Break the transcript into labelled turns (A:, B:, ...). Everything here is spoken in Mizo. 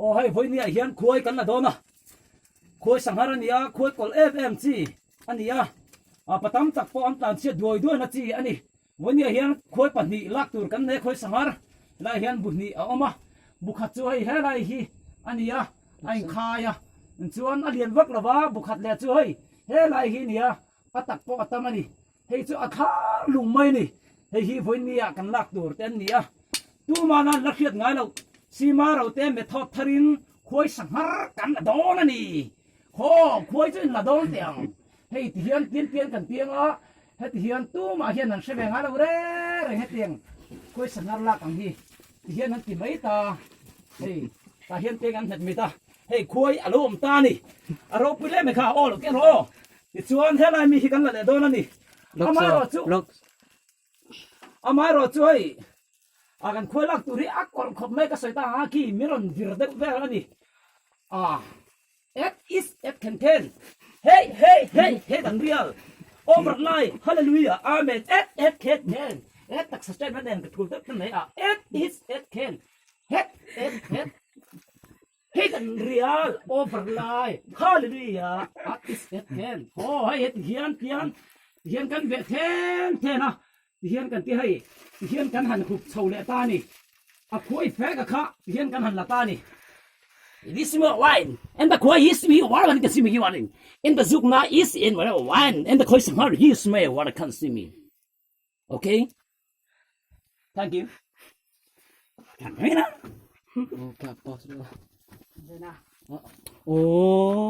A: Aw hei vawinia hian khuai kan la dawn a, khuai sanghar a ni a, khuai kawlh em em chi a ni a, a pa tam tak pawh an tlanchhiat duai duaina chi a ni. Vawinia hian khuai pahnih lak tur kan nei a, khuai sanghar helaiah hian bu hnih a awm a, bu khat chu hei helai hi a ni a, a inkhai a, chuan a lian vak lo va, bu khat leh chu hei helai hi a ni a, a tak pawh a tam a ni. Hei chu a thar lung mai a ni. Hei hi vawinia kan lak tur te an ni a. Tumah nan la hriat ngai loh. Sima ro te method tharin khuai sanghar kan la dawn a ni. Khaw, khuai chu in la dawn teh ang. Hei ti hian pian pian kan piang a, heti hian tumah hian an hre ve ngai lo reng reng hetiang khuai sanghar lak ang hi ti hian an ti mai ta. Hei tah hian peng an nghet mit a, hei khuai a lo awm ta a ni. A ropui hle mai kha, aw lo ken rawh aw. Tichuan helai mi hi kan la leh dawn a ni. Amaherawhchu, amaherawhchu hei a kan khuai lak tur hi a kawlh khawp mai ka sawi ta ang a khi mi rawn vir deuh vel a ni. A et is et khen khen hei hei hei hei dan rial over lai hallelujah amen et et khen khen et taksa chen na nen ka thul deuh ta mai a et is et khen het et het Hei kan rial over lai hallelujah a is et ten ho hei heti hian tian tihian kan veh then then a tihian kan ti hei tihian kan han hup chho leh ta a ni a khuai fek a kha tihian kan han la ta a ni this me wine and the khuai is me war kan si me warin and the zuk na is in wine and the khoi sanghar is me war kan si me Okay? Thank you. Oh.